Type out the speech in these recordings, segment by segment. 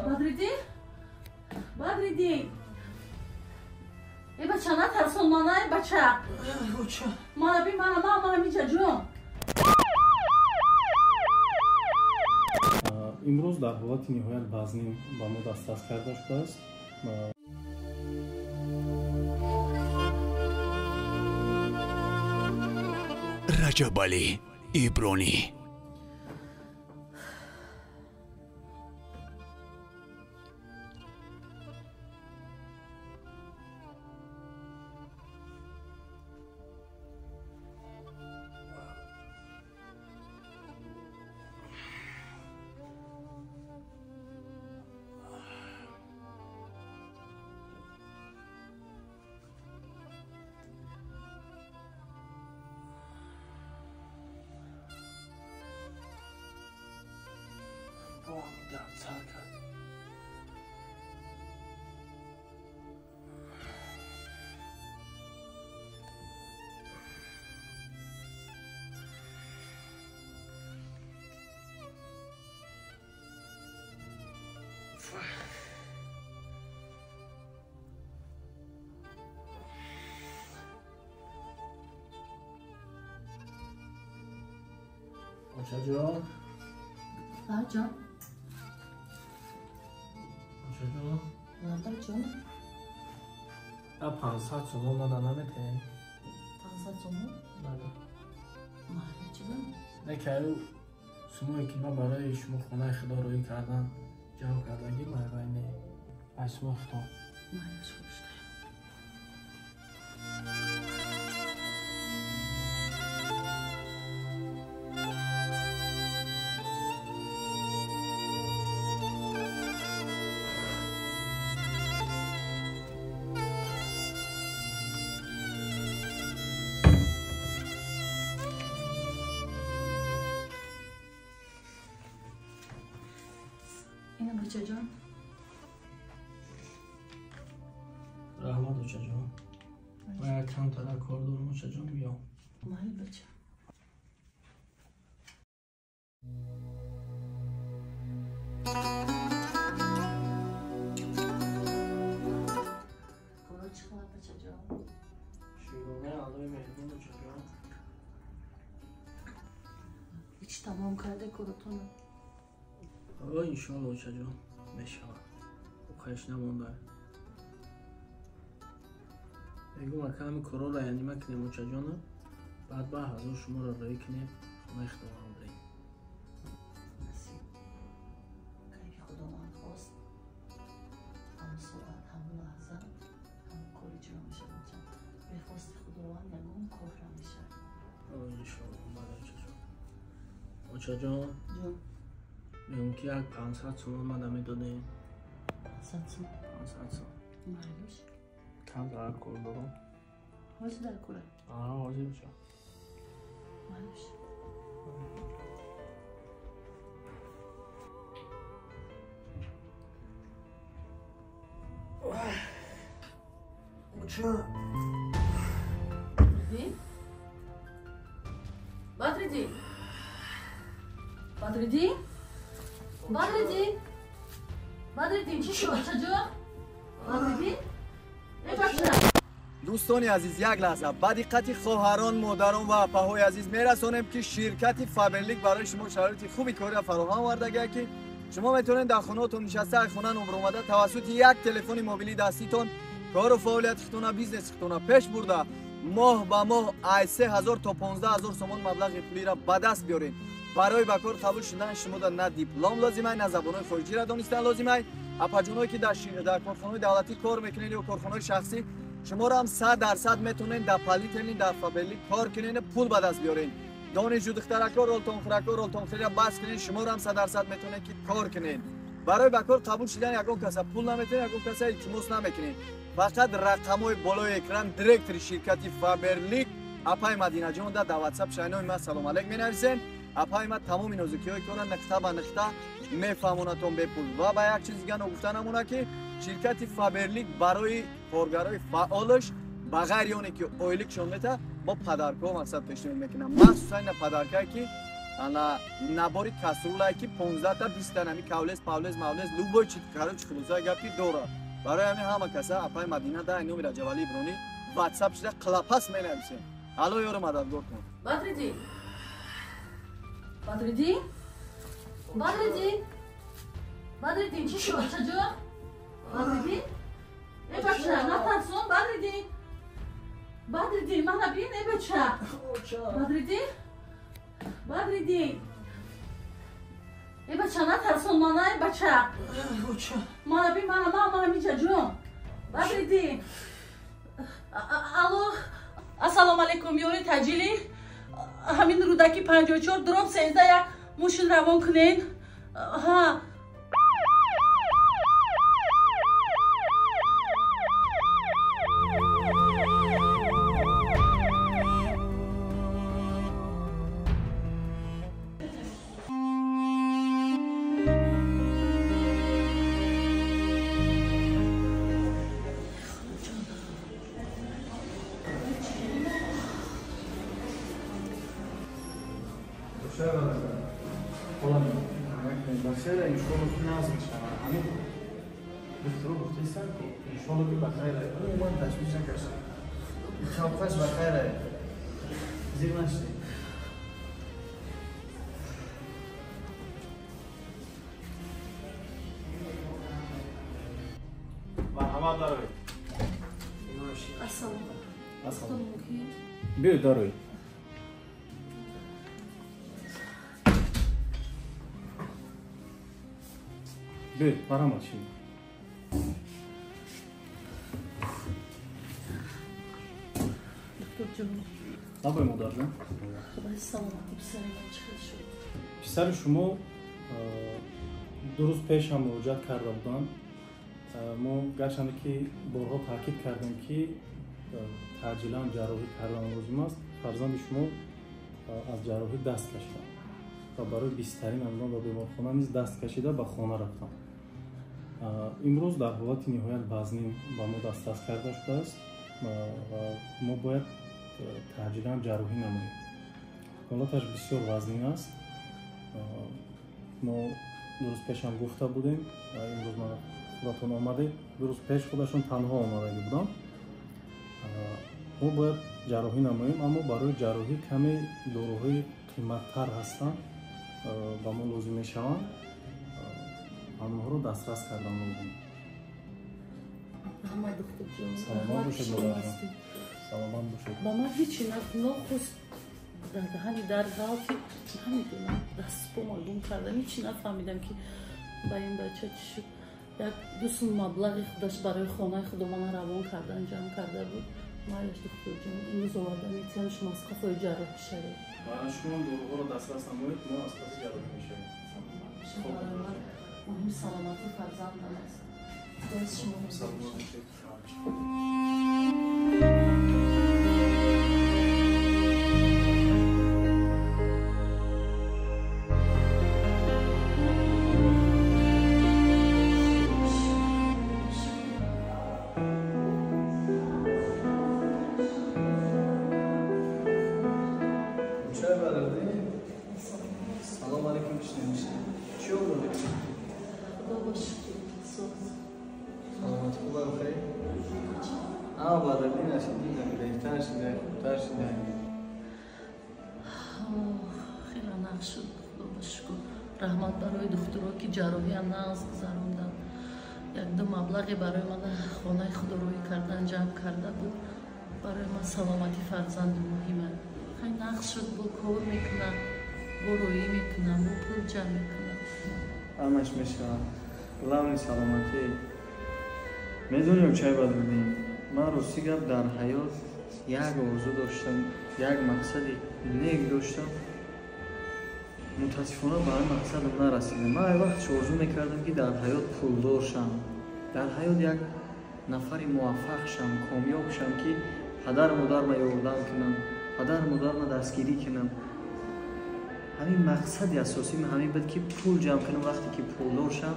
Бадриддин? Бадриддин! Э бача, натарсон мана, э бача. Оча. Мана би, мана, мана, мана миҷа ҷон. Имрӯз дар ҳолати ниҳоят вазнин ба мо дастрас карда шудааст. Раҷабалӣ Ибронӣ. Оча ҷон. Ҷон. Оча ҷон. Ҷон. А 500 сомон мада наметаҳем? 500 сомон? Бале. Маҳалла чӣ ба? Не каю сумое ки ман барои шумо хонаи худо рӯӣ кардан ҷамъ кардагӣ майвай не. Ай сумои худо. Маҳаллаш хуб шуда. Бачаҷон. Раҳмат, очаҷон. Ман як камтара кор дорам, очаҷон, биём. Майли, бача. Коро чӣ хабар, бачаҷон? Шукрона Аллоҳи меҳрубон, очаҷон. Ҳеҷ тамом карде коротонро? Иншоалло, очаҷон, мешавад. Оқайш намонда. Мегӯм, ака ҳами корора янима кунем, очаҷона, баъд ба ҳазор шуморо роӣ кунем, хонаи худованд бирем. Насиб. Кайфи Худованд хост, ҳамон соат, ҳамон лаҳза, ҳамон кор иҷро мешавад, оча. Бехости Худованд ягон кор намешавад. Иншоалло, бале, очаҷон. Очаҷон. Ҷон. Мегӯм ки як 500 сомон мада медодем. 500 сом? 500 сом. Майлиш. Кам дар кор дорам. Ҳозир дар кора? Аҳа, ҳозир оча. Майлиш. Оча. Бадриддин? Бадриддин? Бадриддин? Бадриддин, чӣ шуд, бачаҷон? Бадриддин? Э бача! Дӯстони азиз, як лаҳза ба диққати хоҳарон, модарон ва апаҳои азиз мерасонем, ки ширкати Фаберлик барои шумо шароити хуби кориро фароҳам овардагия, ки шумо метавонед дар хонаотон нишаста, аз хона нобуромада, тавассути як телефони мобилии даститон кору фаъолияти худтона, бизнеси худтона пеш бурда, моҳ ба моҳ аз 3000 то 15 000 сомон маблағи пулиро ба даст биёред. Барои ба кор қабул шудан шумода на диплом лозимай, на забонҳои хориҷиро донистан лозимай. Апаҷоное ки дар корхонаҳои давлатӣ кор мекунед ё корхонаҳои шахсӣ, шуморо ҳам 100% метавонед дар Полителин, дар Фаберлик кор кунед, пул ба даст биёред. Донишҷӯ духтарако, ролтонхӯрако, ролтонхӯриро бас кунед, шуморо ҳам 100% метавонед ки кор кунед. Барои ба кор қабул шудан ягон каса пул наметавонед, ягон каса илтимос намекунед. Фақат рақамҳои болои экран директори ширкати Фаберлик апаи Мадинаҷон дар ватсап шайнои ман салом алейк менависем. Апаи ман тамоми нозукиҳои кора нуқта ба нуқта мефаҳмонатон бепул. Ва ба як чиз дига ногуфта намона, ки ширкати Фаберлик барои коргарои фаъолаш ба ғайри оне ки ойликшон мета, бо подаркҳо мақсад пешниҳод мекунам, махсусан ина подаркае ки Ана набори каструлае ки 15 та 20 та нами кавлес, павлес, мавлес, любой чи короче хулосаи гап ки дорад. Барои ҳамин ҳама каса апаи Мадина дар номи Раҷабалӣ Ибронӣ WhatsApp шуда қилапас менависем. Алло ёру мададгортон. Бадриддин. Бадриддин? Бадриддин? Бадриддин, чӣ шуд, бачаҷон? Бадриддин? Э бача, натарсон, Бадриддин. Бадриддин, мана бин, э бача. Бадриддин? Бадриддин. Э бача, натарсон мана, э бача. Мана бин, мана, мана, миҷа ҷон. Бадриддин. Алло, ассалому алайкум, ёри таҷилӣ. Ҳамин Рӯдаки 54 дроб 13 як мошин равон кунен. Ҳа. Биёед дароед. Биёед, марҳамат шинед. Доктор ҷон. Набои модарҷон. Хабари саломатӣ писари ман чӣ хел шуд? Писари шумо 2 рӯз пеш ҳам муроҷиат карда буданд. Мо гарчанде ки борҳо таъкид кардем ки таъҷилан ҷарроҳӣ кардан лозим аст, фарзанди шумо аз ҷарроҳӣ даст кашиданд ва барои бистарӣ намудан ба беморхона низ даст кашида ба хона рафтанд. Имрӯз дар ҳолати ниҳоят вазнин ба мо дастрас карда шудааст ва мо бояд таъҷилан ҷарроҳӣ намоем. Ҳолаташ бисёр вазнин аст. Мо 2 рӯз пеш ҳам гуфта будем, имрӯз ман худатон омадед. 2 рӯз пеш худашон танҳо омадагӣ буданд. Мо бояд ҷарроҳӣ намоем, аммо барои ҷарроҳӣ каме доруҳои қиматтар ҳастанд, ба мо лозим мешаванд. Онҳоро дастрас кардан лозим. Раҳмат, духтурҷон. Саломат бошед, модарҷон. Саломат бошед. Ба ман ҳечи нохост дар даҳани дар ғалти намедонам, дастпома гум кардам, ҳечи нафаҳмидам ки ба ин бача чӣ шуд. Як ду сум маблағи худаш барои хонаи худомона равон кардан ҷамъ карда буд. Майлаш, духтурҷон, имрӯз оварда метиҳам, шумо аз қафои ҷарроҳӣ шавед. Баъдан шумо доруҳоро дастрас намоед, мо аз паси ҷарроҳӣ мешавем. Барои ман муҳим саломатии фарзандам аст. Худо аз шумо розӣ бошад. Раҳмат барои духтуро ки ҷарроҳиам нағз гузаронданд. Якду маблағе барои ман хонаи худо рӯй кардан ҷамъ карда буд. Барои ман саломатии фарзанди муҳима. Хай нағз шуд, бо кор мекунам, бо рӯӣ мекунам, бо пул ҷамъ мекунам. Ҳамаш мешавад. Главни саломатӣ. Медонем чай Бадриддин? Ман рости гап дар ҳаёт як орзу доштам, як мақсади нек доштам. Мутаассифона ба ҳамин мақсадам нарасидам. Ман ай вақт орзу мекардам ки дар ҳаёт пулдор шам, дар ҳаёт як нафари муваффақ шам, комёб шам, ки падару модарма ёрдам кунам, падару модарма дастгирӣ кунам. Ҳамин мақсади асосим ҳамин буд ки пул ҷамъ кунам, вақте ки пулдор шам,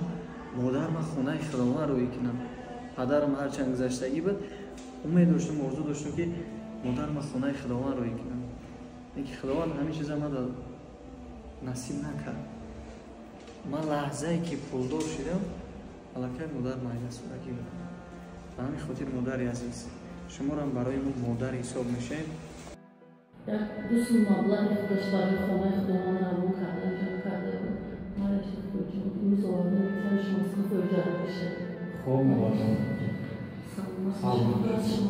модарма хонаи худованд рӯй кунам. Падарам ҳарчанд гузаштагӣ буд, умед доштам, орзу доштам ки модарма хонаи худованд рӯй кунам. Лекин худованд ҳамин чиза мада Насиб накард. Ман лаҳзае ки пулдор шудам, аллакай модар майдасудагӣ буд. Ба ҳамин хотир, модари азиз, шуморам барои мо модар ҳисоб мешавед. Як ду сум маблағи худаш барои хонаи худованд равон карда, ҷамъ карда буд. Майаши имрӯз оварда метавон шумо сафои ҷарроҳӣ шавед. Хуб, модарҷон. Саломат бошед.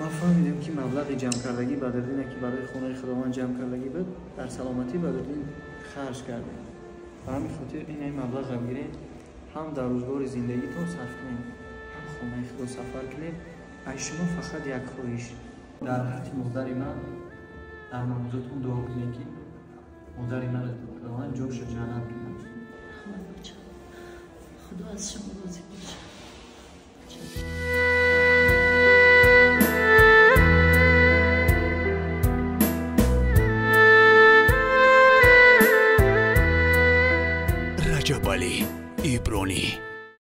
Ман фаҳмидем, ки маблағи ҷамъкардагӣ Бадриддине, ки барои хонаи худованд ҷамъкардагӣ буд, дар саломатии Бадриддин харҷ кардем. Ба ҳамин хотир ин маблағро гиред, ҳам дар рӯзгори зиндагитон сарф кунед, ҳам хонаи худо сафар кунед. Аз шумо фақат як хоҳиш: дар ҳаққи модари ман дар намозотон дуо кунед, ки модари маро худованд ҷоша ҷаннат кунад. Раҳмат, бача. Худо аз шумо розӣ бошад. Раҷабалӣ Ибронӣ.